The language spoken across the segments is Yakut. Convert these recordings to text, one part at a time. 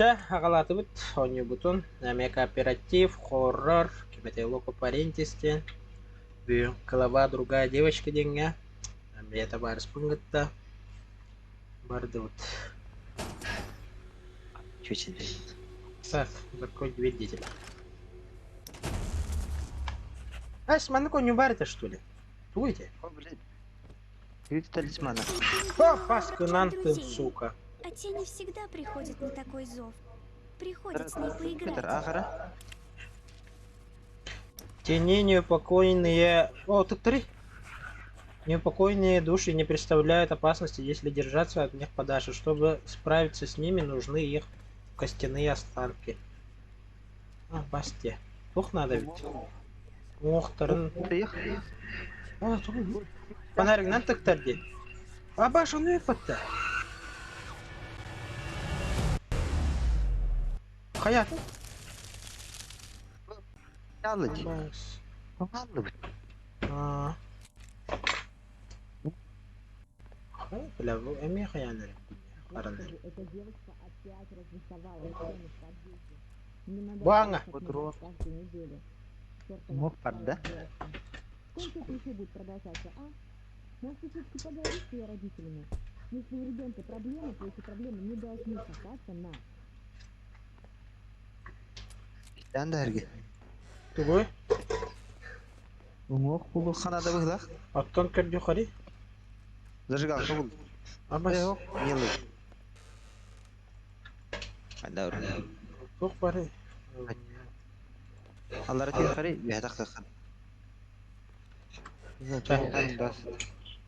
Чэ, аҕалаатыбыт оонньуубутун. Эмиэ кооператив, хоррор, Кипятилоко Парентис диэн. Бүгүн Клава другая девочка диэҥҥэ бэйэ табаарыспын кытта бардыбыт. Так, закрой дверь деятеля. Ась, маннык оонньуу баар этэ, что ли? Тугуй ити? О, блин. Крик талисмана. О, паскынан Встречаем ты, друзей. сука. А тени всегда приходят на такой зов. Приходят с ней поиграть. Ахара. Тени неупокоенные... О, тут три. Неупокоенные души не представляют опасности, если держаться от них подальше. Чтобы справиться с ними, нужны их костяные останки. А, басте. Тух надо ведь. Уохтарын... О, тугу- Фонаригынан тыктар дии. Абаш, ону ыппатта. Хайатын? Абас. Аа. Хай, бля, бу эмиэ хайаан эрэ баран эрэ. Бу ааҥҥа. Мох барда. Сколько это еще будет продолжаться, а? Может, ты все-таки поговоришь с ее родителями? Если у ребенка проблемы, то эти проблемы не должны касаться нас. Дан да эрге. Тугуй? Уҥуох булу ханада быһылах. Оттон көрдү Зажигалка бул. Абас. Милый. Айда Туох бары? Аллара тиэхари үһэ тахсахан.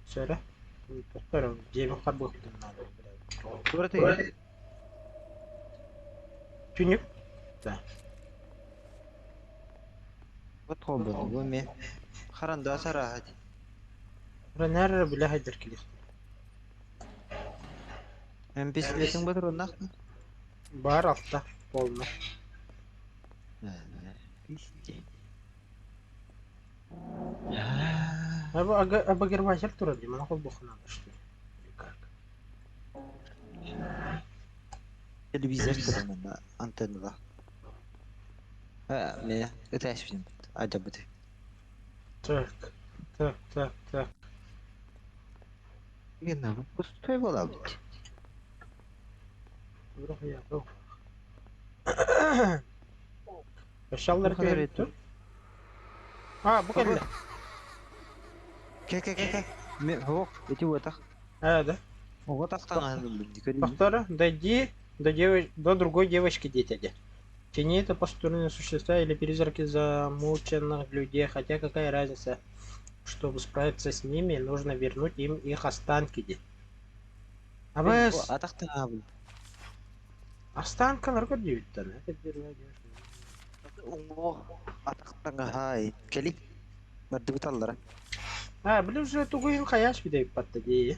Сөре. Тохтор, дьиэбин харбыахпытын наада. Тура тиэ. Түнүк. Да. Вот холбун бу ме. Харанда сараһат. Ренер билэ хайдар килих. Эн пистолетиң батыроннах. Бар алта полно. Пизде. Обогреватель турар дии, маны холбуохха наада что ли? Или как? Телевизор турар антенна. Э, ме это Адабыт. Так, так, так, так. Мен пустой была быть. Өссө Бу А, бу кэллэ. Ке ке ке ке. Ме хо, эти вот так. А, да. Ого так Повтора, дойди до другой девочки, дитяди. Тени это потусторонние существа или призраки замученных людей, хотя какая разница. Чтобы справиться с ними, нужно вернуть им их останки. Ди. Абас, останкалар көрдүүттэн. Это первая девушка. Хай, кели. Бардыбыт аллара. А, били уже тугуйун хаяш бидэйппатта дии.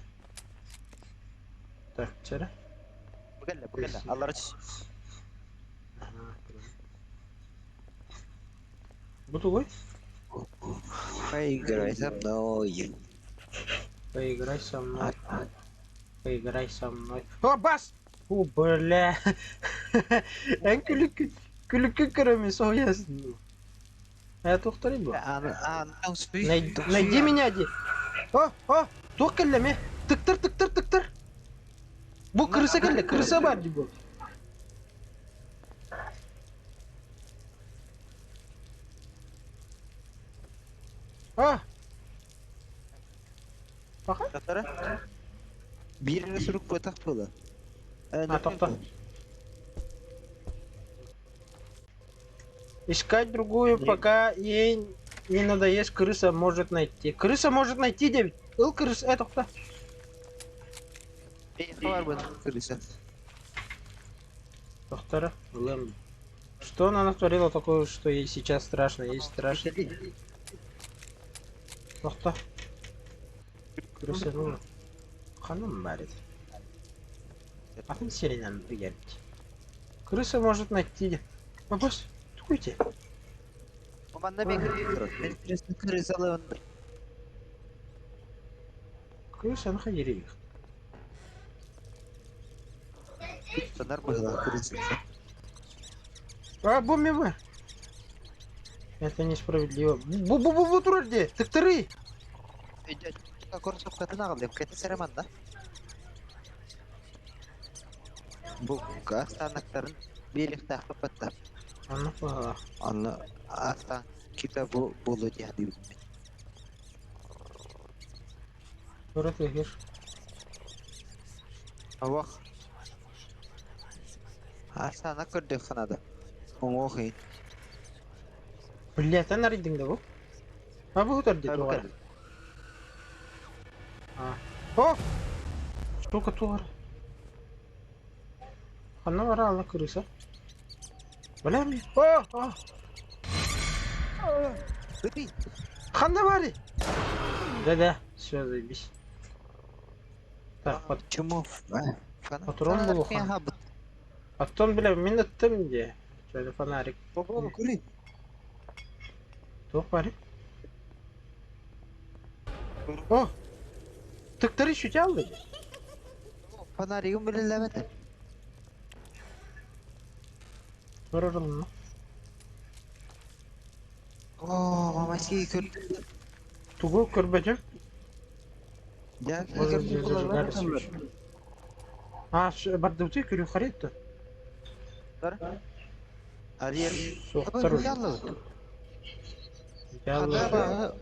Так, чара. Бу кэллэ, аллара түс. Бу тугуй? Поиграй со мной. Поиграй со мной. Поиграй со мной. О, бас! О, бля. Эн күлүккү күлүккү көрөмүн соһуйасын. Я тухтарый бу. Найди меня, ди. О, о, туох кэллэ ме. Тыктыр, тыктыр, тыктыр. Бу крыса кэллэ, крыса бар ди бу. А! Баха? Биир сурук бытах була. А, тохто. Искать другую, пока ей не надоест, крыса может найти. Крыса может найти, Дэвид. Ыл крыса, это кто? Крыса. Доктора, Лэм. Что она натворила такое, что ей сейчас страшно? Ей страшно. Доктор. Крыса, ну... Ханым барит. Атын сиренен ыйарбит. Крыса может найти... Вопрос, тугуйте. Манна мен крыса Крыса находили их. Куттанар быһыылаах кырыысыттан. А, бу мимо. Это несправедливо. Бу-бу-бу-бу турар дии. Тыктырый. Корсуккатын аҕаллым, кэтис эрэ манна. Бу астаанактарын биэриэхтээхпит батта. Оннук быһыылаах. Онно астаан кита бу буолуо дии саныыбын. Тура тыһыр. Олох. Астаана көрдүөххэ наада. Уҥуох иһин. Блядь, арыйдыҥ да бу? А бу утар дии туох эрэ. А. О! Штука туох эрэ. Ханна бара алла крыса? Бля ми. О! О! Ханна бари? Да-да, все, заебись. Так, под... Чему? Патрон булуха. Оттон, бля, мин ыттым дии. Что фонарик. Кури. Туох бари? О! Тыктары шүтэ дии. Фонаригым билэлээбэтэ. Көрөр О, мамаски көрдүм. Тугу көрбөтүм? Дьэ, Может, здесь зажигали свечи. А, бардыбыты көрүү харытты. Арьер. Суохтар уже. Ялла.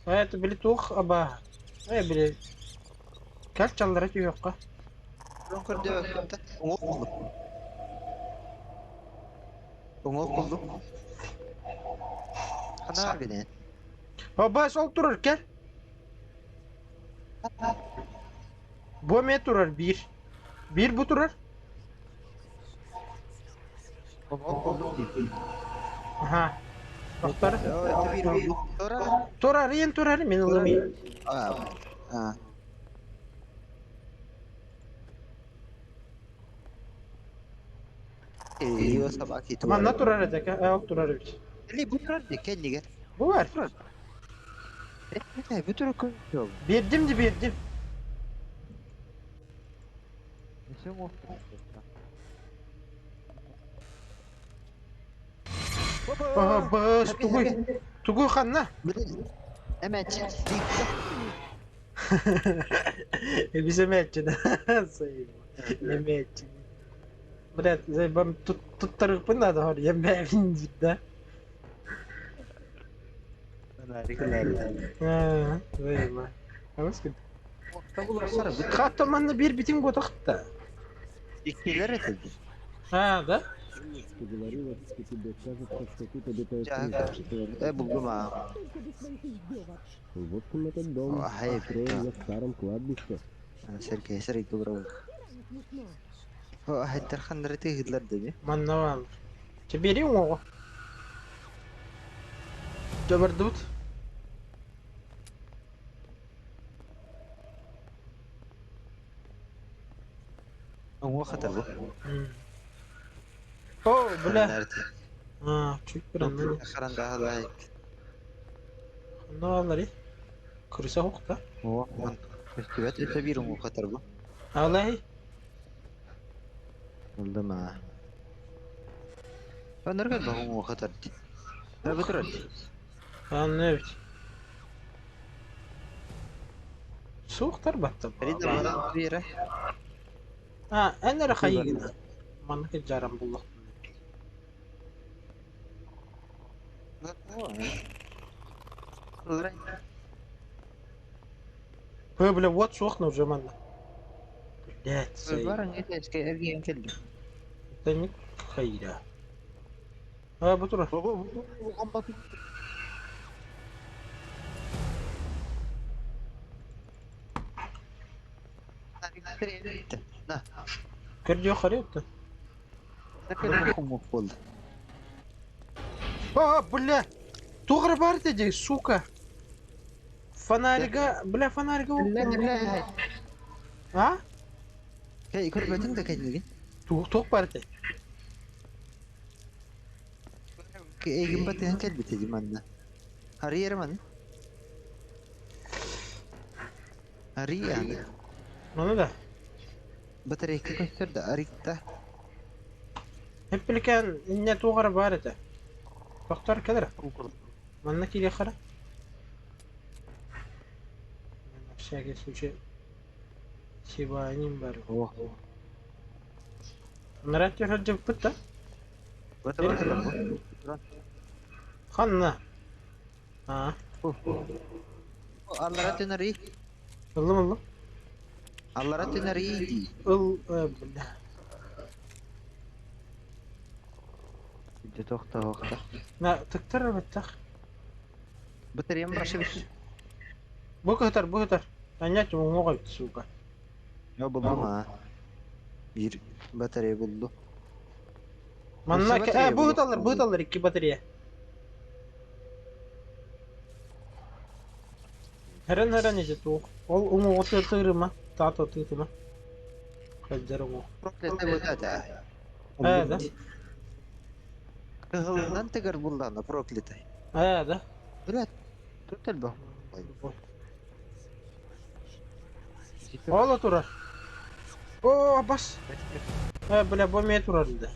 А это били туох аба. Э, били. Кәл чаллара түйөккө. Уҥуох буллум. Уҥуох буллум. Ханаа гинэ. Аба сол турар кел. Бу эмиэ турар биир. Биир бу турар. Уҥуох буллум дии. Аха. Тохтор. Это биир Тора. Турар, иэн турар, мин ылым. А, а. Ее собаки Манна турар этэ, ол турар эбит. Или бу турар дии, кэннигэр. Бу бар. Э, бу турар көрүҥ. Биэрдим де биэрдим. Өссө уҥуох. Ага, бас, тугуй. Тугуй ханна? Эмээччи. Эбис эмээччи да. Эмээччи. Блядь, заебам тут туттарыппын надо, говорю, я бэбин да. А, заеба. А Хатта манна биир битин готахта. Иккилэр этилди. А, да? Ты говорила, что тебе кажется, что тут обитают призраки. Э, буллум а. Только без своих издевок. В общем, этот дом Ай, построен на старом кладбище. Сергей, Сергей Добров. Не смешно. Хайдар ханнары дии. Манна бар. Тебе оҕо. Жабардыбыт. Уҥуох хатар бу. О, бля. А, чуть биран. Харандаһалай. Ханна баллари. Крыса хокта. О, көстүбэт өссө биир уҥуох хатар бу. Алай. Буллум а. Өнөргө бу уҥуох хатар дии. Бу турар дии. Анны бит. Суохтар батта. Рида бара биэрэ. А, эн эрэ хайыгына. Маннык жарам буллах. Ой, бля, вот суохна уже манна. Блять, Баран эскэ эргиэн кэллим. Это не хайра. А, бу турар. На. Көрдүө харыытта. Уҥуох буолла. А, бля! Тугра бар дии, сука! Фонарига, бля, фонарига. Бля, А? Кэй көрбөтүҥ да кэннигин. Туох туох бар этэ? Эйгин батыһан кэлбит дии манна. Арыйар маны. Арыйа. Ону да. Батарейка көстөр да, арыйта. Эппиликээн иннэ туох эрэ баар этэ. Тохтор кэлэр. Манна киириэххэ эрэ. На всякий случай сибааним бар. О. Анараа түһэр дьыппыт да? Батарейка. Ханна? Аа. Аллара түнэри. Ыллым ыллым. Аллара түнэри. Ыл, бля. Дьэ тохто тохто. На, тыктар эбэттэх. Батареям башы бит. Бу кыһытар, бу кыһытар. Анньач уҥуох эбит, сука. Я булдум а. Биир батарея булду. Манна Өссө э, батарея бу ыһыталлар, бу булду. ыһыталлар икки батарея. Хэрэн-хэрэн ити туох. Ол уҥуоҕу тыырыма, таата тыытыма. Кэлдэр уҥуох. Проклятый вот это. Ээ да? Кыһылынан тыгар буллаҕына проклятый. Ээ да? Блядь, тут элбэх. Ол турар. О, бас. Э, бля, бу эмиэ турар да.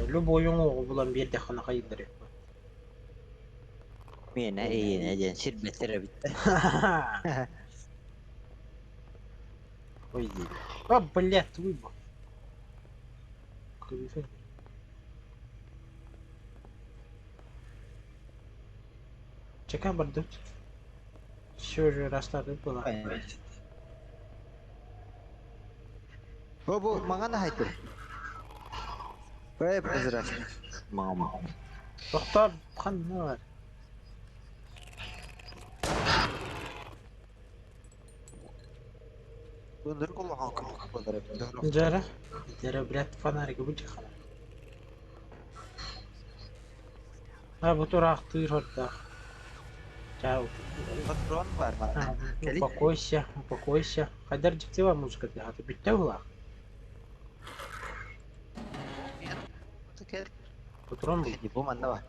Любой уҥуоҕу булан биэрдэххинэ хайыыллар Миэнэ эйиэнэ диэн сирбэттэр эбит Ой, диэн. О, блядь, выбор. Чека бардыт. Все же расстаты была. Бу бу маҥан аһайтыр. Эй, прозрачный. Мама. Тохтоо ханна бар? Өндөрүк улахан курдук буолар эбит. Дьара. Дьара, блядь, фонарик бу хана. А, бу тураахтыыр хордаах. Чао. Патрон бар манна. Кэли. Упокойся, упокойся. Хайдар дьиктива музыка тыаһата бүттэ булаах. Патрон бул. Бу манна бар.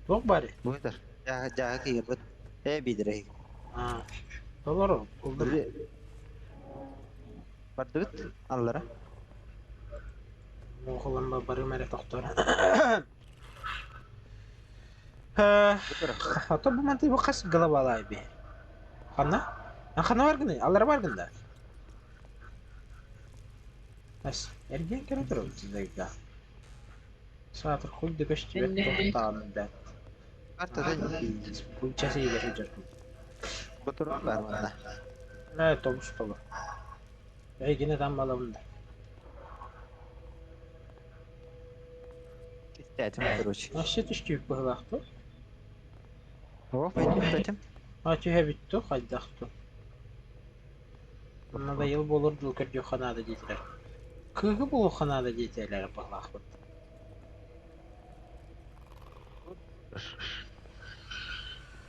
Туох бары? Бу ытар. Дьааһы дьааһы киирбит. Ээ биидэрэй. Аа. Толору. Улдум. Бардыбыт аллара. Муохулан барым эрэ тохтор. Ото бу манты бу хас голова би. Ханна? А ханна бар гыный? Аллара бар гында. Ас, эрген кere турар сиздерге. Саатыр хуй да көстүбэт тохтаан бэт. Картадан Пунчасы иге сылдьар. патрон бар манна. Э, тобус толор. Эйгине там баламында. Кистэтим, короче. Вообще түстүүк быһылаахтыр. О, пойдем, пойдем. А түһэ бүттү, хайдахту. Надоел буолар дыл көрдүөххэ наада диэтилэр. Кыыһы булуохха наада диэтилэр быһылаахпыт.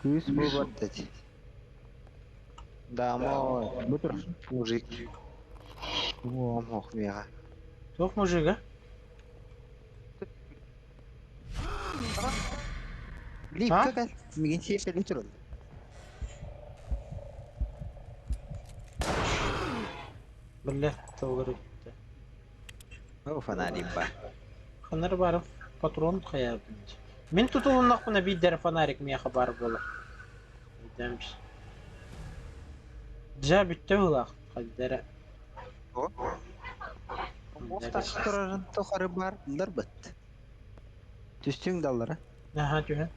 Кыыс бу барда дии. Домой. Бу турар. Мужик. О, мох миэхэ. Туох мужига? Липка кэл. Мигин сиэппэли турар. Биллэ, тыллар үттэ. О, фонарик бар. Ханар барып патрон хайаабын. Мин тутулуннахпына биирдэрэ фонарик миэхэ баар буолар. Өйдөөн Дьэ бүттэ быһыылаах хайдара. О. Муох турарын тухары бар булларбыт. Түстүҥ даллара. Аха түһэн.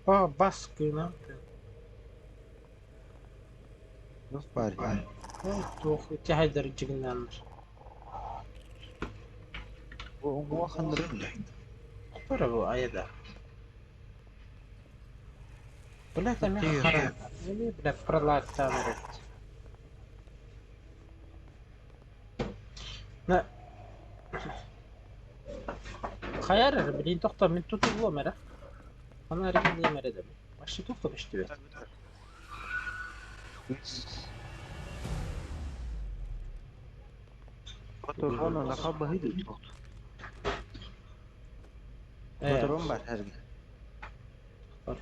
О, бас кыына. Туох баар? Туох ити хайдар дьигиннаннар. Бу уҥуох ханнарын да. Бара бу айда. Бля, там Тиыр. хара. Бля, пролаттан эрэ. На. Хайар эрэ, блин, тохтоо, мин тутуллуом эрэ. Фонарик диэм эрэ да. Вообще туох да көстүбэт. Патрон онаха баһый туох. Э, Патрон бар эргэ. бар.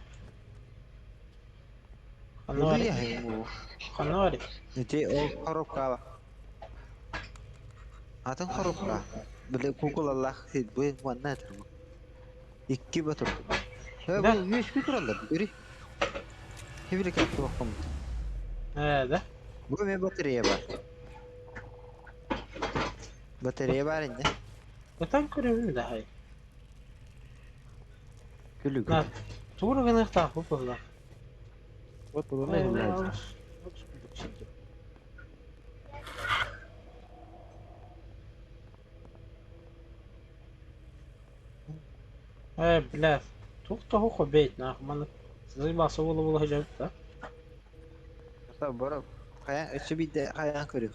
Ханна Ханна Ити ол коробкаба. Атын коробка. Били кукулалаах бу манна этэр. Икки батыр. Э бу үөскүү тураллар. Үри. Хибили кәтті баққым. Э, да? Бу эмиэ батарея бар. Батарея бар инде. Ытан көрөбүн да хай. Күлүгү. На, тугу гыныахтаах бу быһылаах. Вот булуна Э, бля, туох тоһу хобейт нах, маны заебался буола-буола сылдьабыт да. Бара хайа өссө биирдэ хайаан көрүөх.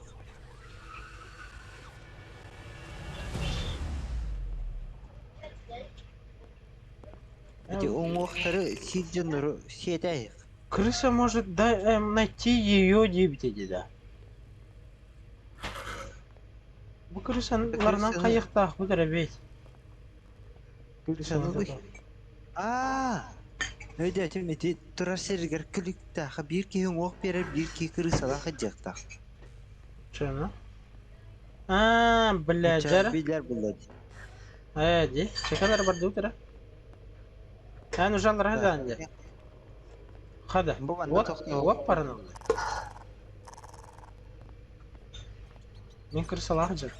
Эти уҥуохтары сиир дьоннору сиэтээх. Крыса может да, найти ее диэбитэ да. Бу крысаларынан хайыахтаахпыт эрэ эбит. Крысаны Аа! Өйдөөтүм ити турар сиригэр күлүктээхэ биир киһи уҥуох биэрэр, биир киһи кырыысалаах сылдьыахтаах. Чё Аа, бля, дьара. Билэр булла дии. Ээ, дии. Чекалар бардыбыт эрэ. Эн уже аллараа даан дии. Хада. Бу манна Вот, тохтоо. вот паранылла. Мин крысалаах дьэ.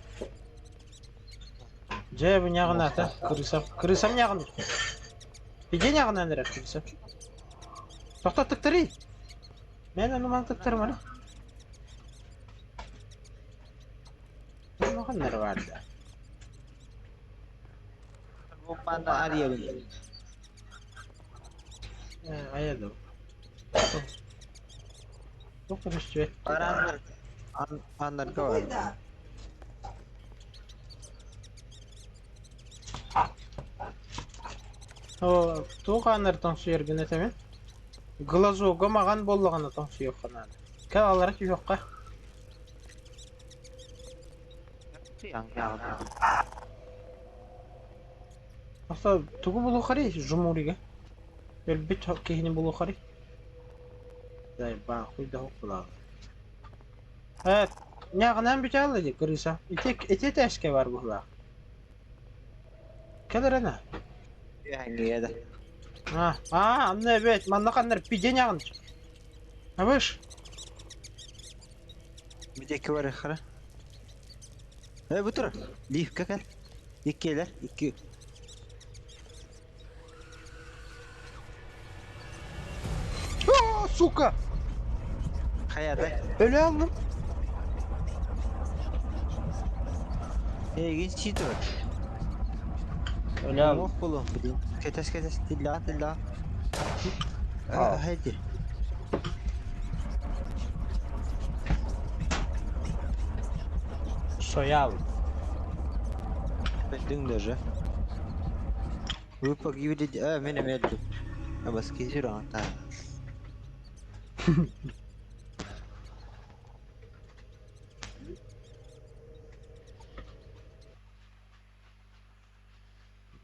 Дьэ, бу ньаҕынаата. Крыса. Крысам ньаҕын. Иди ньаҕынан эрэр крыса. Тохто тыктарый. Мен ону маны тыктарым аны. Улаханнар баар да. Бу манна арыйабын. Э, айа да. Туох да көстүбэт. Бараннар аннарга бар. О, туох ааннар тоҥсуйаргын этэмин? Глазога маҕан буоллаҕына тоҥсуйуохха наада. Кэл аллара түһүөххэ. Оста тугу булуоххарый жумурига? Өлбүт киһини булуоххарый? Дай баахуй да булаҕын. Э, ньааҕынаан бүтэ дии кырыыса. Ити ити этээскэ бар быһыылаах. Кэл эрэ на. Үөһэҥҥэ да. А, а, анна эбээт, манна ханна пиде ньааҕын. Абыш. Бүтэкки барыаххара. Э, бу тур. Лифкэ кэл. Иккиэлэр, икки. А, сука! Хайата. Өлө аллым. Эйигин сии турар. Өлө аллым. Уҥуох буолуох билин. Кэтэс кэтэс тиллэҕэ тиллэҕэ. А. Хайди. Соял. Өлдүҥ даже. Вы погибли... А, мен эмиэ өлдүм. Абаски сүрэҕин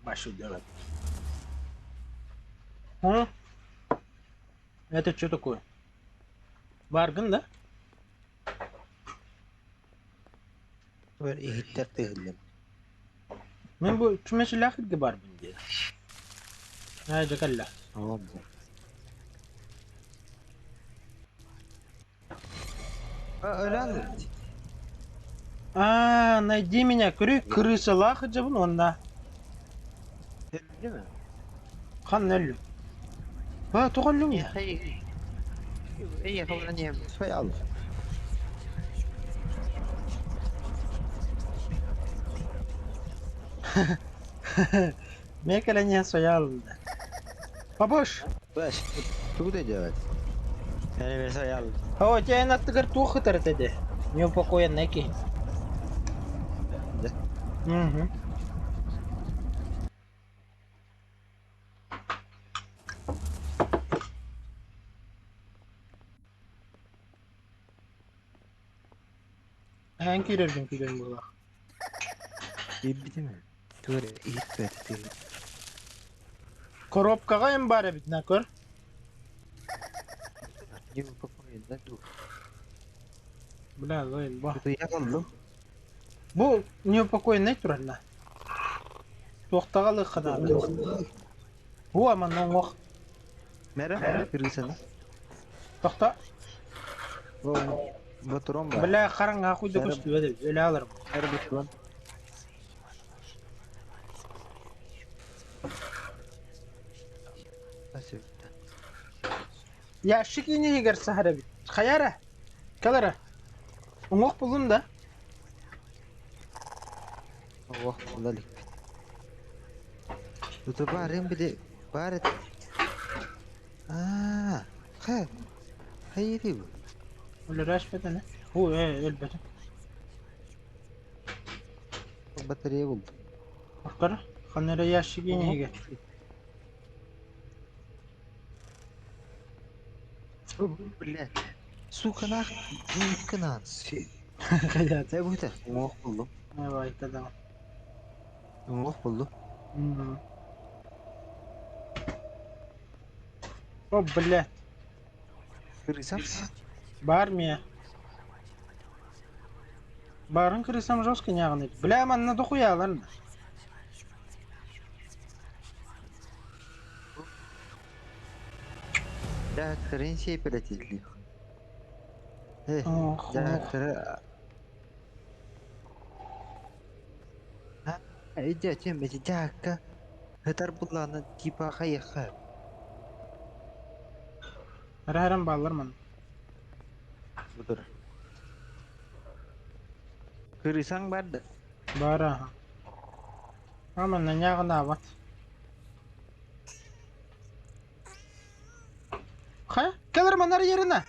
Машу делать. Хм? Это что такое? Баргын, да? Бэр иһиттэр тыһыллым. Мин бу чүмэчилээх сиргэ барбын дии. Аа, дьэ кэллэ. Оо, А, өлөн Аа, найди меня, көрүй крысалаах дьабын уонна Өлдү ме? ханна өллүм? Аа, тоҕо өллүҥ я? Эйиэхэ баран иһэм. Сой ал. Мэ кэлэн иһэн сойа алынна. Бабыш! Баш, тугу да делать? Мен эмиэ сой ал. Оо, дьэ эн аттыгар туох ытар этэ дии? Неупокоенная киһи. Да. Мгм. Эн киирэргин күүтэн буоллах. Билбитим. Тугу эрэ иһиппэт киһи. Коробкаҕа эм баар эбит на көр. Неупокоенный дух. Бля, заебал. Утуйа kaldım. Бу неупокоенный турарна. Туохтаҕа ханаада. Бу аман оҥох. Мера, кыргысана. Тохто. Батуром бар. Бля, хараҥа хуйда көстүбэт эбит. Өлө аларым. Мера батуром. Спасибо. Ящик инигэр саһар эбит. Хайа эрэ? Кэл эрэ. Уҥуох буллун да? Уох була иликпит. Ото баарыан били баар этэ. Аа, хэ, хайыырый бу? Өлөрөөспөтөнө. Һуу, ээ, өлбөтүм. Батарея булдум. Охтор, ханна эрэ ящик инигэр. Бля, сука нах, гынан. Хайаата. Э бу уҥуох буллум. Давай, тогда. Уҥуох буллум. О, блядь. Крысам. Бар мия. Барын крысам жестко няганы. Бля, манна дохуялар. Дьаһыктарын сиэпэрэтиллиэх. Э, Ох, ох. дьаһыктары Идиотем эти дьаһакка ытар буллаҕына типа хайыахха Арааран бааллар ман. Бутур. Кырысаң бар да. Баар аха. А манна ньааҕынаабат. Хайа? Кэл эрэ манна эрэ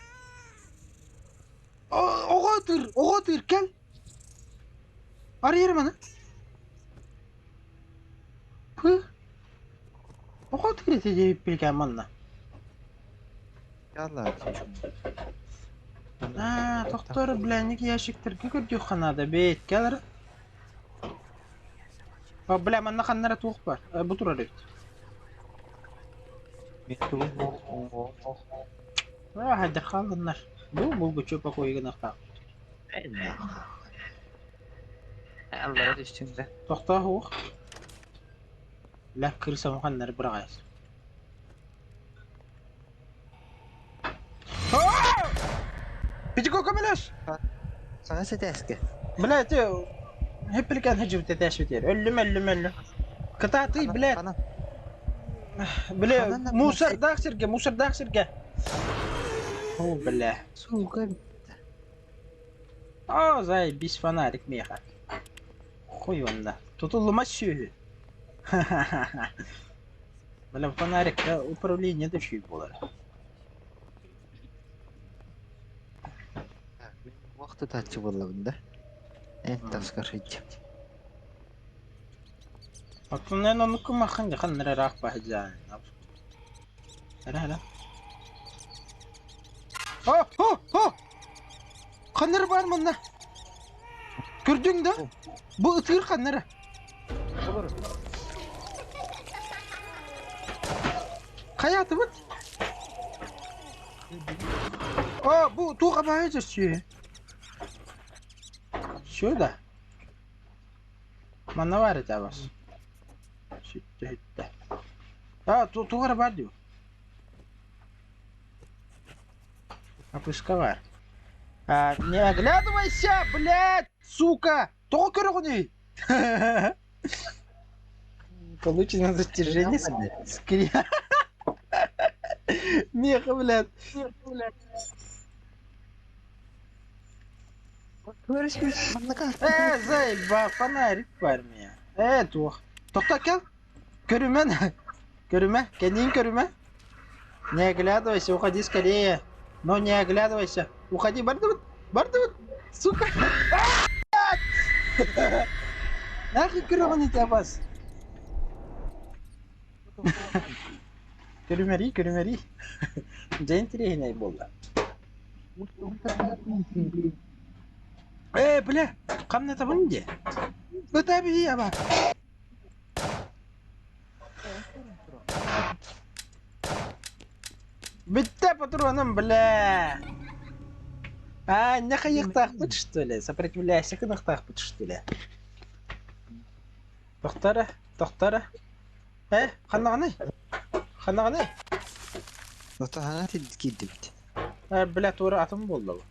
Оҕо ытыыр, оҕо ытыыр, кэл. Арыйар маны. Пы. Оҕо ытыыр этэ диэбиппин манна. Аа, тохтор, бля, ящиктарга көрдүөххэ наада бэйт, кэл эрэ. О, бля, манна ханна эрэ туох баар? Бу турар эбит. Аа, хайдах хааллыннар. Бу булгуччу покойгыныахтаах. Аллара түстүҥ да. Тохтоох уох. Бля, крысам ханна эрэ быраҕайас. Пятико көмөлөс! Саҥа сэтээскэ. Бля, ити хеппиликэн хадьыбыт этээспитигэр. Өллүм, өллүм, өллүм. Кытаатый, блядь. Бля, мусордаах сиргэ, мусордаах сиргэ. О, бля. Сука. О, заебись фонарик меха. Хуй он да. Тутуллума сүөһү. Бля, фонарик управление да үчүгэй буолар. Уох тутааччы буоллабын да. Эн таскар сылдьам. Оттон эн оннук маххан дьахан эрэ ыраах баһыдьаан. Эрэ эрэ. О, о, о! Ханна эрэ баар манна? Көрдүҥ да? Бу ытыыр ханна эрэ? Хайаатыбыт? О, бу туох абааһы дьөрсүө? Сюда. Манна баар этэ абас. Сүттэ сүттэ. А, туох эрэ баар дии. Опыска баар. А, не оглядывайся, блядь, сука! Тоҕо көрөҕүнүй? Получено достижение скри... Меха, блядь. Э, заебал, фонарик бар меня. Э, туох. Тохто кэл. Көрүмэн. Көрүмэ. Кэнниин көрүмэ. Не оглядывайся, уходи скорее. Но не оглядывайся. Уходи, бардыбыт. Бардыбыт. Сука. Нахуй көрөҕүн ити абас. Көрүмэрий, көрүмэрий. Дьэ интэриэһинэй буолла. Ээ, бля, хамнатабын дии. Ытабии аба. Бүттэ патроном, бля! А, не хайыахтаахпыт, что ли? Сопротивляйся гыныахтаахпыт, что ли? Тохтара, тохтара. Э, ханнаҕыный? Ханнаҕыный? Отаһана киирдибит. Э, бля, туора атын буолла бу.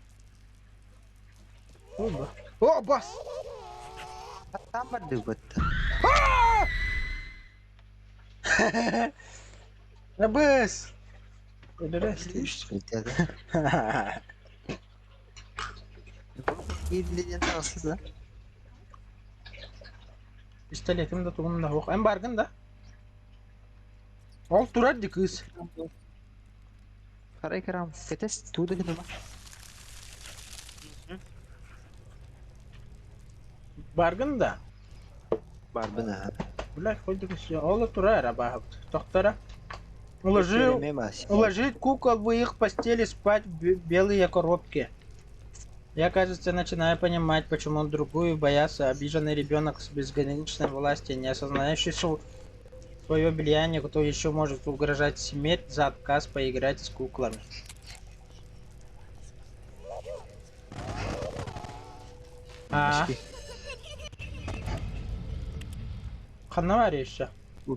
О, О, бас! Там бардыбыт. Быс! Өлөрөс. Киирдинэн таҕыста. Пистолетым да тугум да суох. Эн баргын да? Ол турар ди кыыс. Харай карам. Кэтес тууда гыныма. Баргын да? Барбын аха. Блядь, хоть все. Ол турар абаһыт. Тохтора. Уложил, уложить кукол в их постели спать в белые коробки. Я, кажется, начинаю понимать, почему другую боятся обиженный ребенок с безграничной властью, не осознающий свое влияние, кто еще может угрожать смерть за отказ поиграть с куклами. А. Ханна бар еще?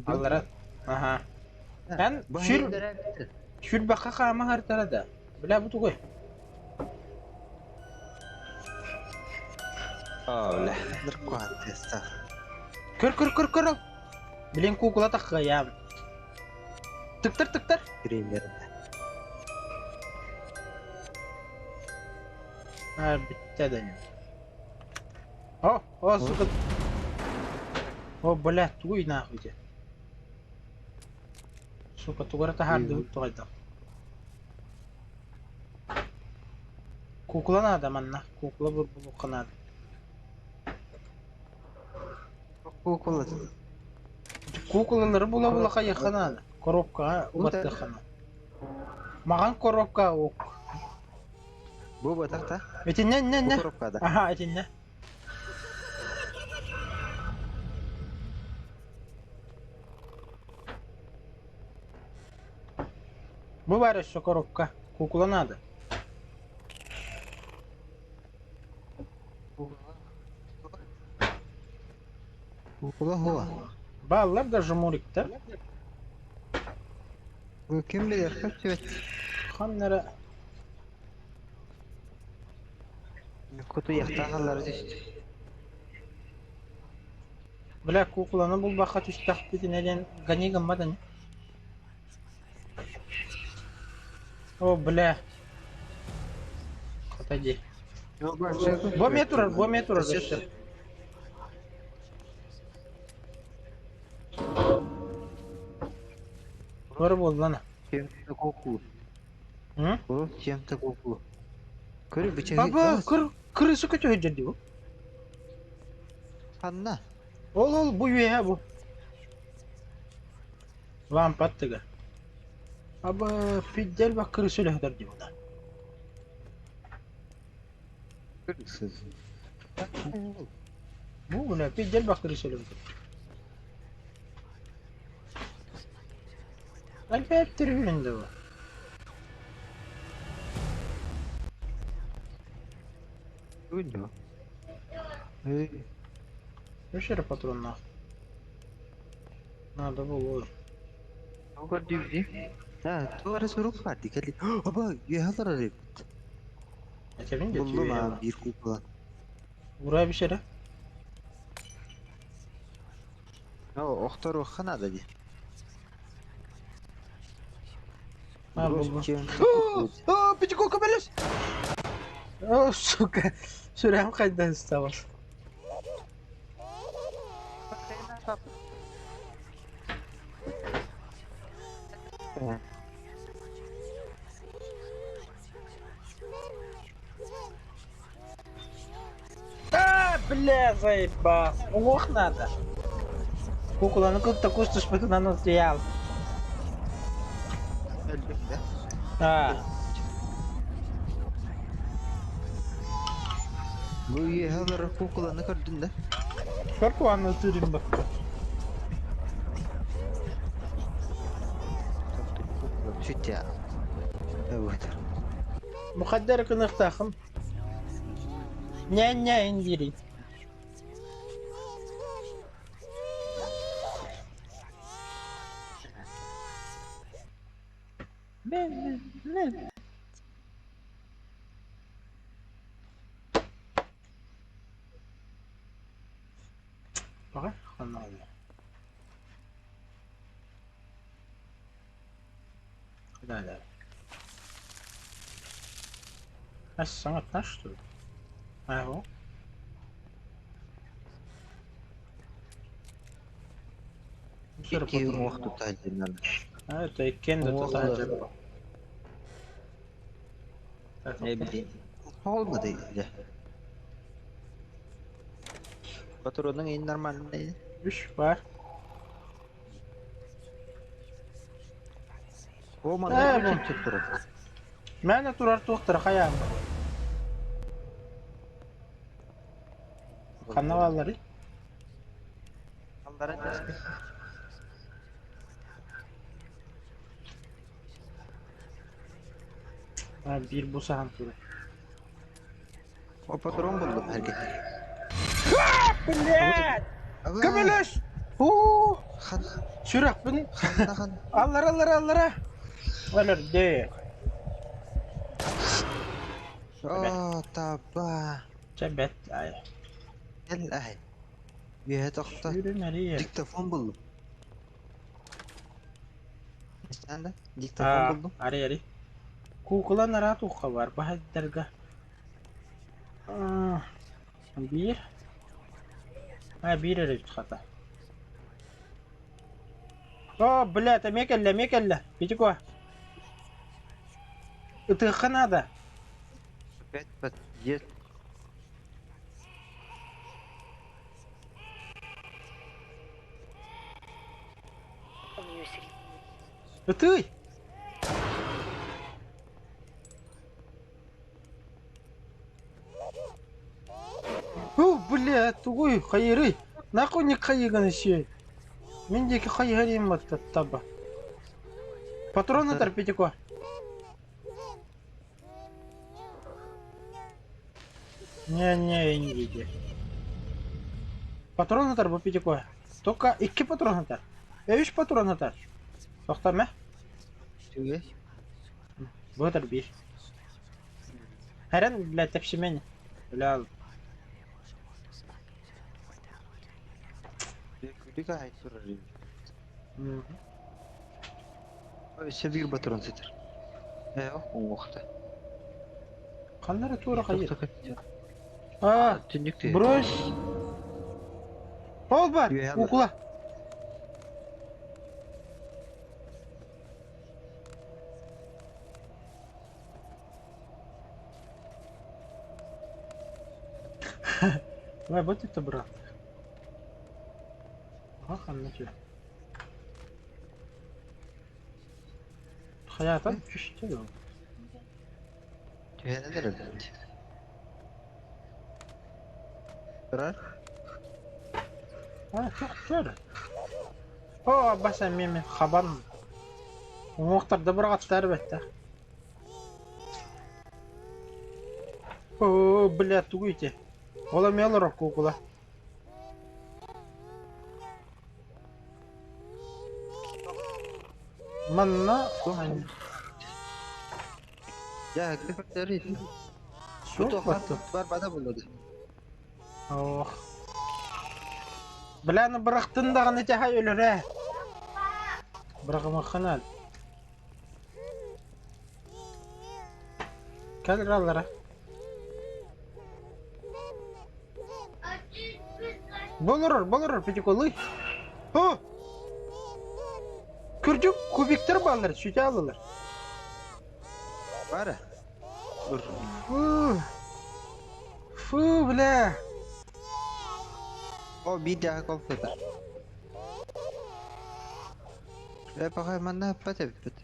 Аллара. Ага. Эн сүр сүрбэххэ хаама хартара да. Бля бу тугуй? Бля, ныркуан Көр көр көр көр ол. Блин кукула таххыйам. Тыктар тыктар. Примерно. А, бүттэ да О, о, сука. О, бля, тугуй нахуй те. Сука, тугара таһаардыбыт тугайда. Кукла надо манна. Кукла бурбулукка надо. Кукула. Кукулалары була-була хайыхха надо. Коробкаҕа убаттыахха надо. Маҕан коробка ук. Бу батахта? Итиннэ, иннэ, Бу иннэ. коробкада. Аха, итиннэ. Бу баар өссө коробка. Кукула надо. Кукула хуа. Бааллар да жмуриктар. Бу ким билэр көстүбэт. Ханнара Кутуйахтаах аллара түстү. Бля, кукуланы булбакка түстэхпитинэ диэн гони гыммат ини. О, бля. Отойди. Бу эмиэ турар, бу эмиэ турар өссө. Туора буоллана. Чем-то куку. М? Чем-то куку. Көрү бичэ. Аба, кыр крыса көтө сылдьар дии бу. Ханна. Ол ол бу үөһэ бу. Лампа аттыгар. Аба, пиздел бак крыса үлэһитэр дии буна. Бу бля, пиздел бак крыса үлэһитэр. Альберт түрүнде бу. Күндү. Эй, Үс эрэ патроннаах. Надо было. Тугар дии. Да, тугар сурук баар дии кэлли. Аба, үөһэ олорор эбит. Этэбин да Буллум аа түүйэ. биир куукула. Ураа бишэрэ. Оо, охторуохха наада дии. А, буллум. Чем куку. О, Пятикока бэлэс! О, сука. Сүрэҕим хайдан ыстабас. А, бля, заебал. Ох, надо. Куколаны кытта кустуспутунан утуйал. Өлдүм да. А, Бу үөһэ олорор куукуланы көрдүн да. Көр куаны ытыырым бакка. Сүттэ. Эбэтэр. Бу хайда эрэ гыныахтааххын. Ньээ-ньээ диирий. Баҕар ханна Да, да. А саҥатта что ли? Ага. Икки уҥуох тутааччынан. А, это иккиэн да Уҥуох тутааччы. Не билин. Olmadı дьэ. Патронуҥ иһин нормальный. Үс бар. О, Ээ, манна бу. үчүн турар. Мээнэ турар туохтара хайаан. Ханна баалларый? Аллара тэспи. А, биир бу саһан турар. О, патрон булдум эргэ. Блядь! Көмөлөс! Уу! Хан, Сүрэхпин ханна хан. аллара аллара аллара! Өлөрдө. О, таба. Чэ бэт ай. Кэл ай. Үөһэ тохто. Сүүрүн эрийэр. Диктофон булдум. Истэн да? Диктофон Аа, булдум. ари ари. Куукула нараат ухха бар баһайдарга. Аа, биир. А, биир эрэ хата. О, блядь, эмиэ кэллэ, эмиэ кэллэ. Петюко. Ытыахха наада. Опять подъезд. Ытый! О, бля, тугуй, хайырый. Нахуй не хайыган еще. Мин диэки хайыһар таба. Патроны торпедико. Не-не, не види. Патроны торпедико. Только икки патрон тар. Үс патрон тар. Тоқтама. Түгэй. Бұтыр бир. Хэрэн, бля, тэпсимэн. Бля, Күлүк аһай турар. Өссө биир патрон сытар. Ээ, уҥуохта. Ханнара туора хайыр. Тохто А, Түннүк түһэ. брось. Ол бар, Үөһэ бар. кукла. Давай, вот это брат. Ага, ханна түһэ. Хайатан түстэ доо. Түһэн эрэр. Турар. А, тохтор. О, баса меме хабан. Уҥуохтарда быраҕаттар бэтте. О, бля, тугуй ити. Ола мелоро кукула. Манна Дьэ, көтөр. суох баттын. Бар бада буллады. Ох. Бляны бырахтын даҕаны тэһэ өлөрө. Бырагымаххынан. Кэл аллара. Болорор, болорор, пятиколы. О! Күрдьүк кубиктар бааллар, сүтэ алалар. Бара. Dur. Фу. Фу, бля. О, биир дьаһа кол сытар. Э, пахай манна эппэт эбиппит.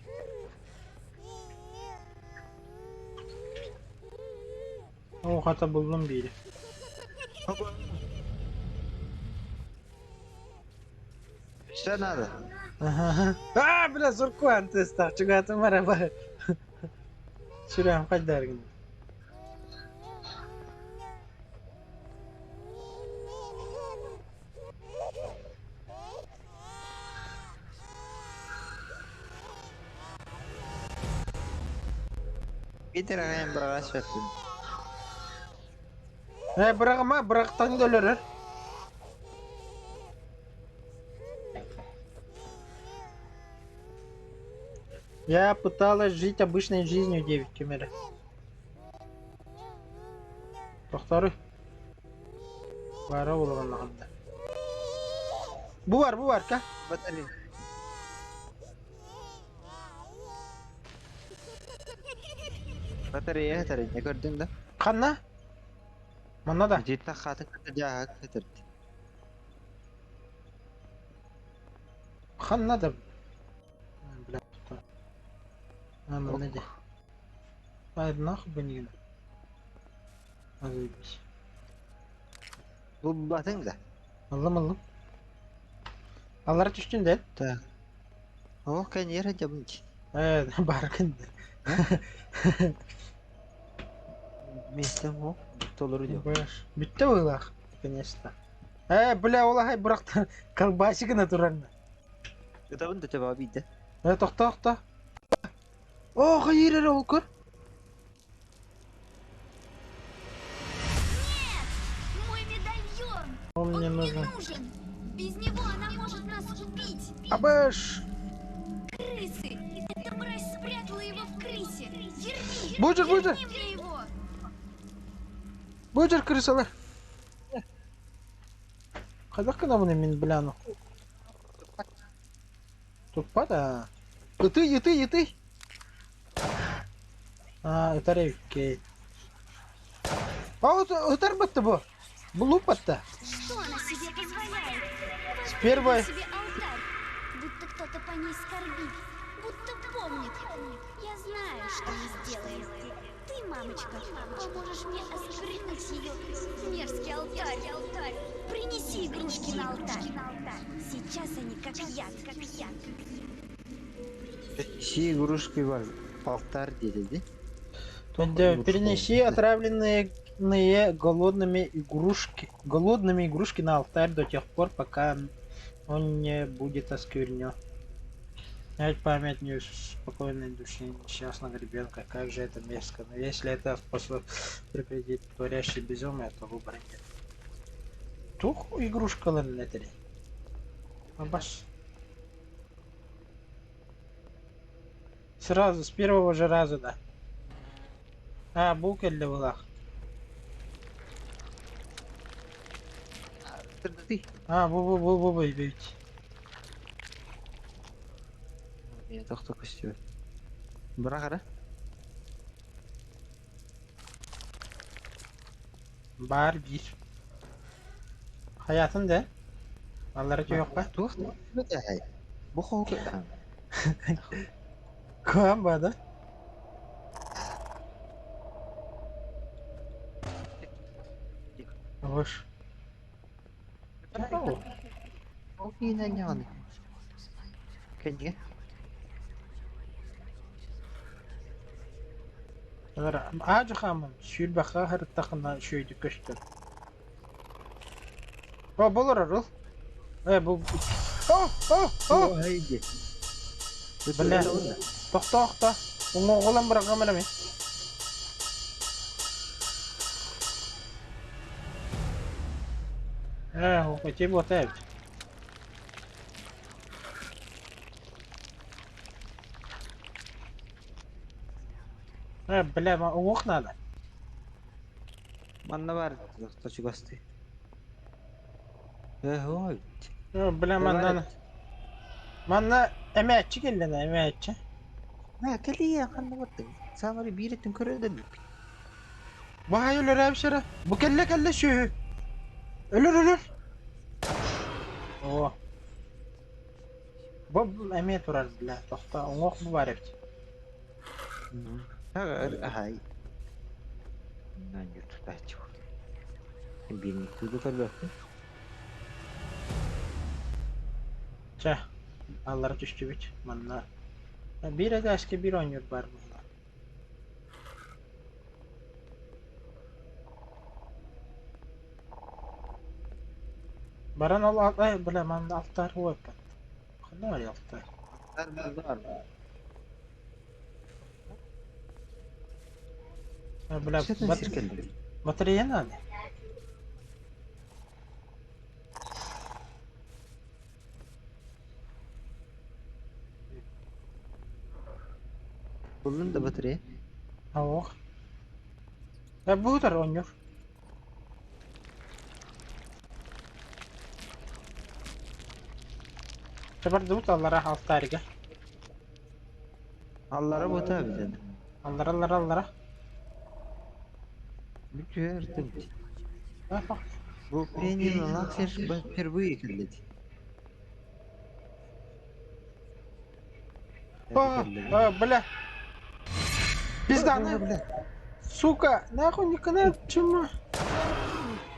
О, хата буллум биири. Что надо? А, бля, сурку антыстах, чугатым бараба. Сүрэҕим хайдаар гынна. Биир аҕайын быраҕа сөппүн. Ээ, быраҕыма, бырахтан да өлөрөр. Я пыталась жить обычной жизнью, девять кемере. Тохтору. Бара улаҕаннаҕында. Бу бар, бу бар, ка. Батарея. Батарея хатарыня көрдүң да? Ханна? Манна да. Ититтэх хаатын кытта дьааһык хатырды. Ханна да. Бля, А, манна де. А, нахуй бы не. А, заебись. Булбатыҥ да? Ыллым, ыллым. Аллара түстүн да? Так. О, кэньиэр сылдьабын дии. Э, баргын. Миэстэм о, толору диэн. Бүттэ быһыылаах, наконец-то. Э, бля, ол аһай бырахта колбасигына турарна. Ытабын да төбөҕө биирдэ. Э, тохто, тохто. О, хайыр эрэ ол көр. Нет! Мой медальон! Он Он мне мне нужен. нужен! Без него она может нас убить! Абыш! Крысы! Эта мразь спрятала его в крысе! Верни! Бужер, бужер! Верни мне его! Бужер крысалар! Хайдах гынабын мин бляну? Туппат аа. Ытый, ытый, ытый! Аа, ытар эбиккэй. А ытар батта бу. Бу луп батта. Что она себе позволяет? С первой... Себе алтарь, будто кто-то по ней скорбит, будто помнит. Я знаю, что мы сделаем. Ты, мамочка, поможешь мне осквернить ее мерзкий алтарь. Принеси игрушки на алтарь. Сейчас они как яд, как яд. Принеси игрушки в алтарь диэтэ дии. Перенеси отравленные голодными игрушки на алтарь до тех пор, пока он не будет осквернен. Снять память неуспокоенной души несчастного ребенка, как же это мерзко. Но если это способ прекратить творящий безумие, то выбора нет. Тух игрушкаларын этери. Абаш. Сразу, с первого же раза, да. А, бу кэллэ былаах. А, бу бу бу бу бу бит. Тохто көстүбэт. Бырах эрэ. Баар биир. Хайатын да? Аллара түһүөххэ. Туох да Бу хоһу Куһаан баада. Ош. Ол киинэн ньаҕаны. Кэннигэ. Аадьы хааман сүүрбэххэ сырыттахына үчүгэйдик көстөр. О, бұл ырыл. Э, бу... О, о, о! Бля, тохто, тохто. Уҥуоҕулан быраҕыам эрэ мин. Э, ити буота эбит. Э, бля, уҥуох наада. Манна бар чугастыы. Э, ой. Э, бля, манна... Манна эмээччи кэллэнэ, эмээччи. Мэ, кэлиэ, ханна бардыҥ? Саамары биир өттүн көрө да билбит. Баай өлөрөөбүсэрэ. Бу кэллэ кэллэ сүөһү. Өлөр өлөр. Оо. Бу эмиэ турар бля, тохто уҥуох бу баар эбит. Аһай. Тутааччы. Биирник тугу көрбөппүн. Чэ, аллара түстүбүт манна. Биир этээскэ биир оонньуур баар буолла. Баран ол ай бля манна алтаар уоппат. Ханна барый алтаар? Бар бар. Бля, Что бат... сир кэллим? Батарея надо. Буллун да батарея. Ох. Я буду оонньуур. Бардыбыт аллара алтаарга. Аллара бута битен. Аллара аллара аллара. Бүтүөрдүм. Бу пианино сир впервые кэллит. А, бля. Пизда, на. Сука, нахуй не канал, чума.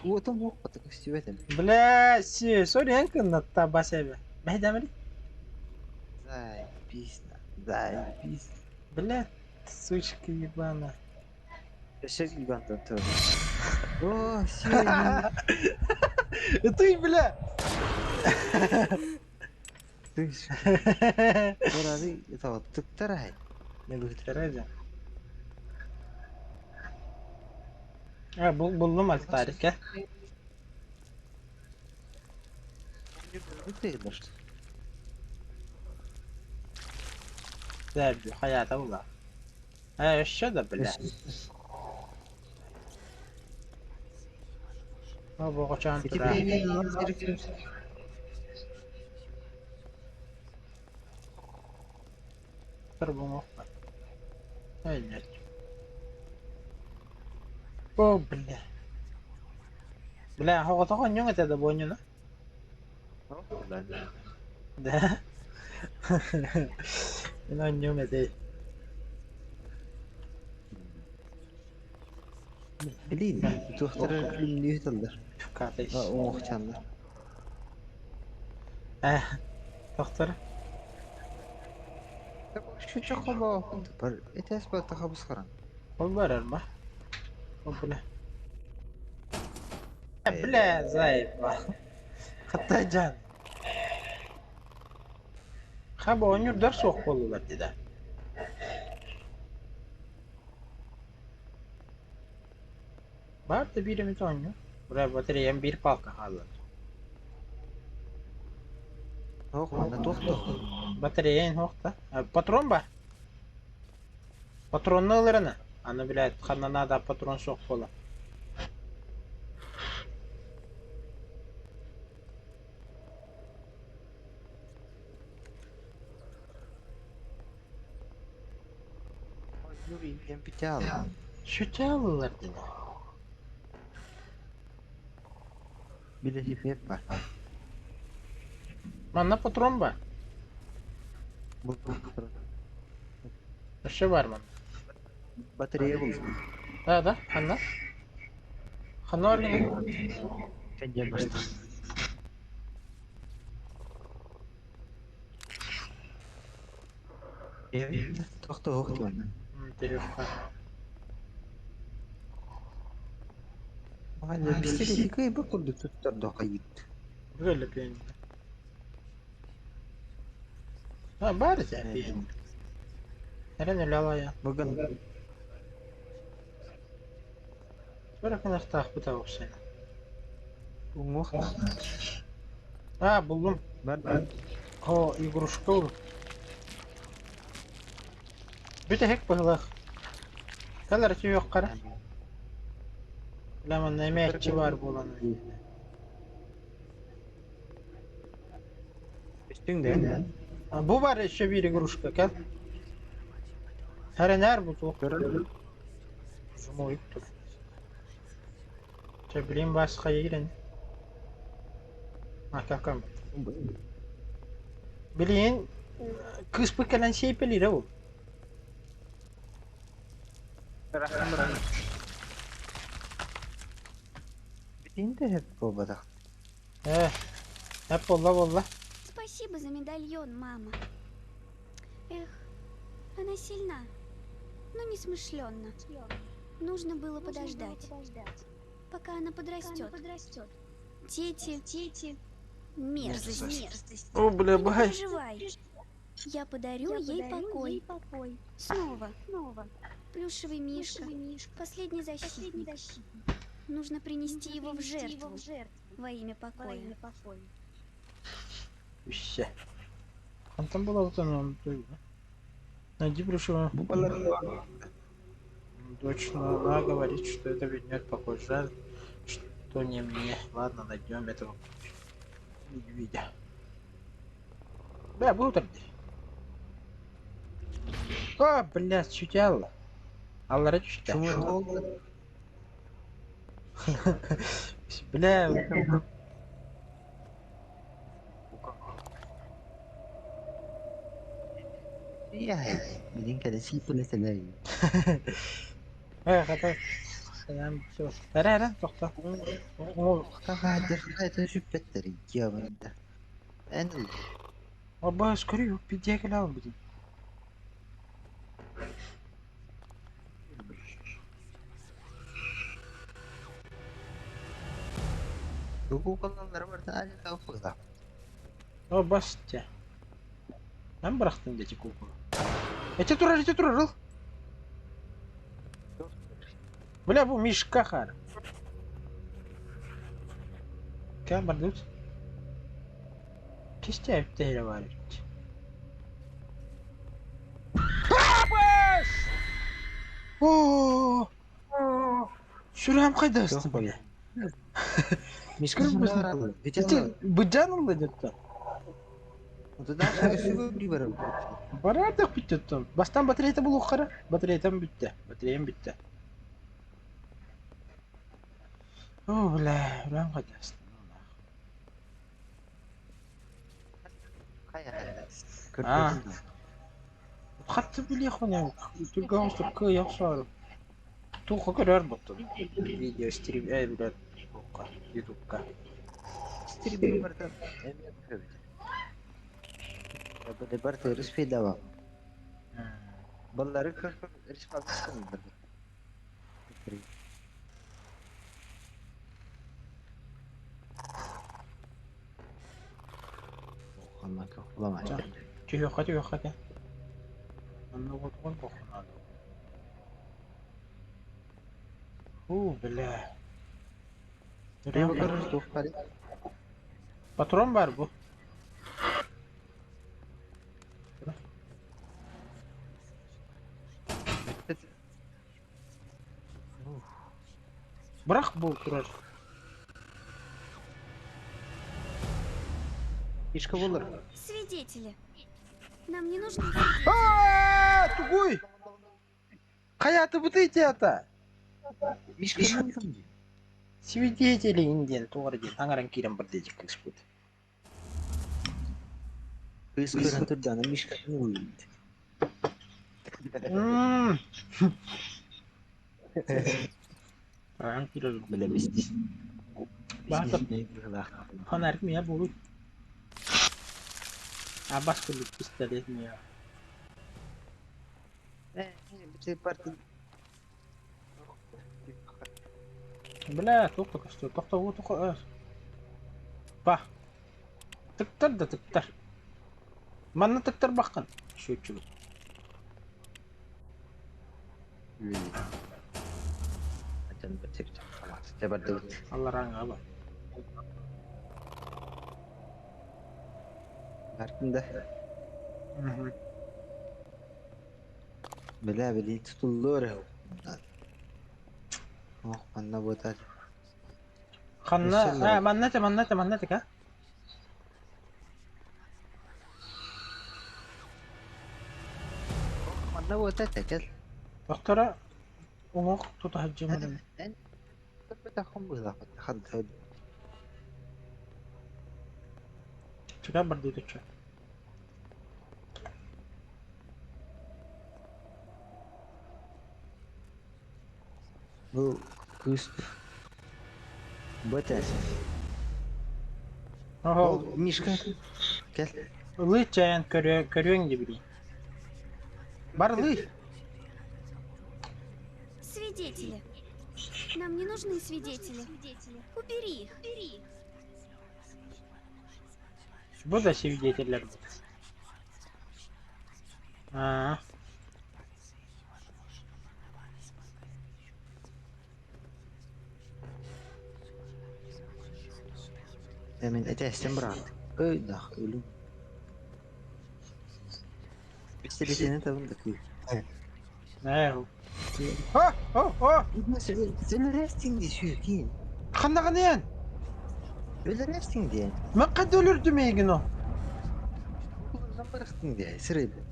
Вот он мог так стюэтем. Бля, си, сорянка на таба себе. Бәйдәмели? Заебись, заебись. Бля, сучка ебаная. Сейчас ебан тоже. О, си. Ты, бля. Ты. Бурады, это вот тыктарай. Не быктарай. А, бул булдум алтарика. Да, хаята була. А, еще да, бля. О, боҕочоон тура. Тур буҥуохпа. Ай, нет. О, бля. Бля, хоҕотоҕо онньуҥ этэ да буонньуна? Да. Мин онньуум этэй. Блин, туохтара күлүмнүү Катайс. Оҥоһчаннар. Э, доктор. Şu холоо бар. Этес ба тахабыс харан. Ол барар ма? О, бля. Бля, заебал. Хаттайжан. Хаба оонньуурдар суох буоллулар дии Бар да биир эмит оонньуур. Бля, батареям биир палка хаалла. Ох, манна тохто. Батареян суох да. Патрон бар. Патронны ыларына. Аны, блядь, ханна надо патрон суох буола. Юрий, я питял. Шүтэ дии. Биле хип бар. Манна патрон бар. Бу Өссө бар манна. батарея бул. Да, да, ханна. Ханна баргын. Кәнҗә башта. Тохто ох манна. Теревка. Мага пистолет кай бу курду туттар да кайыт. Böyle пианино. А, бар это пианино. Эрен ляла Бүгін Бара кынахтаах быта охсайна. уңох А, булдум. бар. О, игрушка ол. Бүтэһик быһыылаах. Калар yok кара. Бля, манна эмээччи бар буолан. Үстүң А, бу бар еще бир игрушка, кел. Хәренәр бу туох. Жумуйук тур. Чэ, билин баска ирен. А, какам. Билин кыспы кэлэн сейпелире бу. Битин де хеп болбадак. Э, хеп болла болла. Спасибо за медальон, мама. Эх, она сильна, но не смышленно. Нужно было подождать, пока она подрастет. Дети, дети. Мерзость. О, бля, Не бай. переживай. Я подарю ей покой. Снова. Плюшевый мишка. Последний защитник. Нужно принести его в жертву. Во имя покоя. Үссе. Хантан булабытын Найди плюшевого. Бу балар Точно, она говорит, что это вернет покой. Жаль, что не мне. Ладно, найдем этого медведя. Бля, был там. А, блядь, чутяла. Аллара чутя. Чумыр Бля, Я билин кэлэ сииппэлэтэлэй. хата. Все. Эре, эре, тохто. Хаадыр сүппэттэр икки Эн Оба, скорее, пидекля будем. Куколалар барда али тауфыгда. О, басте. Нам бырахтын дети куклу. Эти турар, эти турар, Бля, бу мишка хар. Кем бардут? Кисте эптеyle var. О! Сүрәм кайда астын бля? Мишка Эти быджанылы деп Барардык бүттө. Бастан батарейта булу кара. Батарейтам бүттө. Батареям бүттө. О, бля, сүрәм кайда астын. А. Хатты биле хуня. Түргөн стукка яхшы. Туха көрөр боттун. Видео стрим, эй, бля, ютубка. Стрим барда. Барда рисфидава. Баллары көр рисфалсын. Түйөккө түйөккө те. Анны отгон бохунады. Фу, бля. Патрон бар бу. Бырах бу турар. Мишка болар. Свидетели. Нам не нужны А, тугуй! Каяты бутыйте это! Мишка Свидетели инден тугар ден аңаран кирен бір дежик кыз бут. Кыз көрөн турдана Мишка. Аңаран кирен Биле бис. Баатыр. Фонарик мия болу. Абас күлүк пистолет мия. Бля, тоқта көстө, тоқта о тоқта. Ба. Тыктар да тыктар. Манна тыктар баққан. Шөтчү. Алла раңа ба. Бартында. Бля, били тутуллор. Ох, манна ботар. Ханна, а, манна те, манна те, манна те, ка? Манна ботар текел. Доктора, уңок тутахаджымын. Хад. Чыга бар дейді чы. Бу кыз Ботар. Ого, Мишка. Кел. Лы чаян көрөң деп билей. Бар лы. свидетели. Нам не нужны свидетели. Убери их. Бу да свидетеллэрбит. Аа. Мин этээстэн быраат. Өй-дах өлүм. Бистэлитини табын да кыы. Ээ. О, о, о! Өлөрөөстүҥ дии сүүркиин. Ханнаҕыныан? Өлөрөөстүҥ диэн. Мин хайда өлөрдүм эйигин о? Кулунан бырахтыҥ дии сырыйбыт.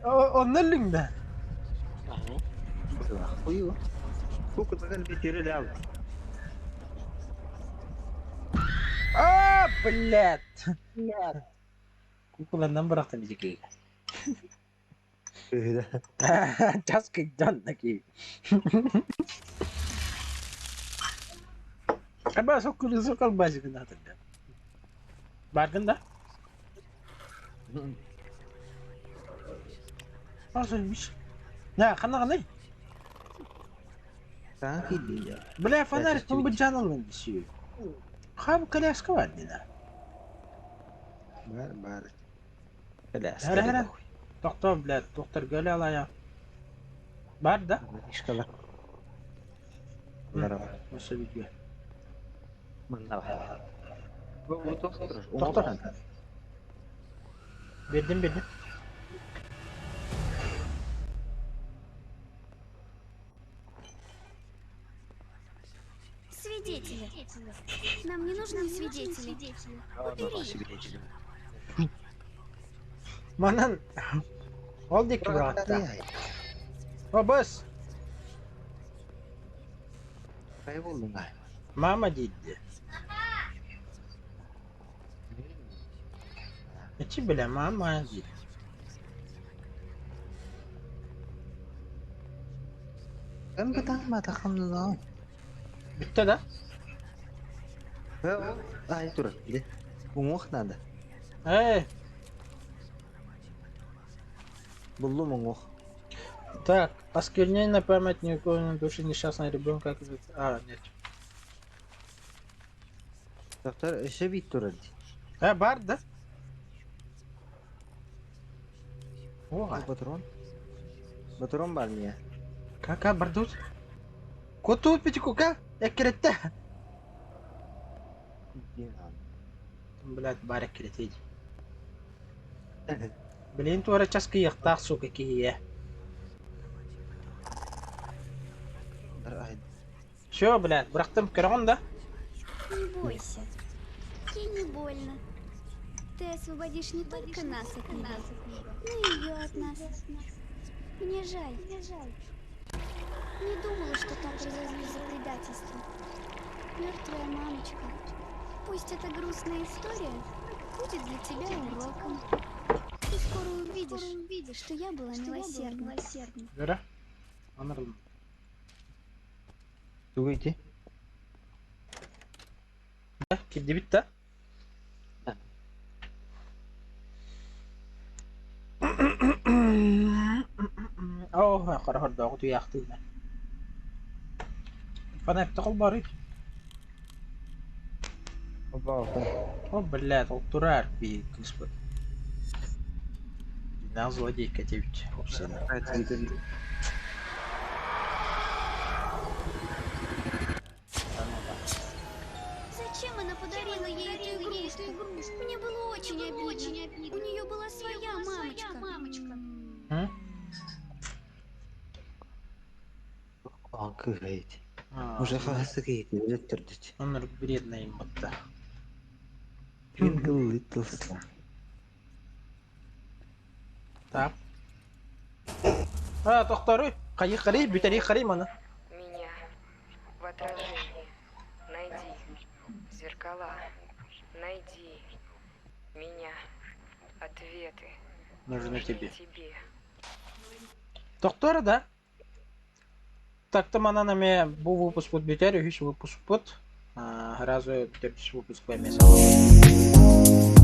Онно өллүҥ да? Ую. Кукутаган битирил ал. А, блядь! Кукуланнан бырахтым ити Час кыйдан такие. Аба соккулу сокол базигын атында. Бардын да? Азоймуш. На, ханна ханай? Бля, фонарик он бы жан десүү. Хаб коляска бар дина. Бар, бар. Хара хара. Тохтоо, блядь, доктор Галя алая. Бар да? Ишкала. Осы видео. Манна бар. Бу доктор. Доктор. Бердим, бердим. Свидетели. Нам не нужны свидетели. Убери. Манан ол диэки быраҕатта. О, бас! Мама диидди. Эчи бля, мама диир. Бүттэ да? Ай турар, бile. Уҥуох наада. Эй, Буллум уҥуох. Так, осквернение на память неукоенной души несчастного ребенка. А, нет. Доктор өссө биир турар дии. Э, бар да? О, Патрон. Патрон бар мия. Кака бардут? Коту пятикука? Эккирэтте. Блядь, бар эккирэтий. Блин, туора часкыйыахтаах сука киһиэ. Все, блядь, бырахтым, көрөҕүн да? Не бойся. Ей не больно. Ты освободишь не только нас от него, но и ее от нас. Мне жаль. Не думала, что так разозлюсь за предательство. Мертвая мамочка. Пусть эта грустная история будет для тебя уроком. Ты скоро увидишь, что я была милосердна. Вера? Анарлым. Тугу ити? Да, кирдибит да? Оо, харахордооҕу туйаахтыына. Фонарь холборуй. О, блядь, ол турар би кыыспыт. Дьиҥнээх злодейка диэбит уопсайынан. Зачем она подарила ей эту игрушку? Мне было очень обидно. У нее была своя мамочка. М? Оҕон кыыһа ити. А, Уже хаһыс киһити өлөттөрдүт. Он вредная им будто. Twinkle little star. Так. А, тохторуй. Хайы харый, бүтэри харый маны. Меня в отражении. Найди. Зеркала. Найди. Меня. Ответы. Нужны Нужны тебе. тебе. Тохтор да? Так-то манан эмиэ бу выпускпут бүтэр, үһүс выпускпут. Сразу төрдүс выпуск эмиэ саҕалыыр.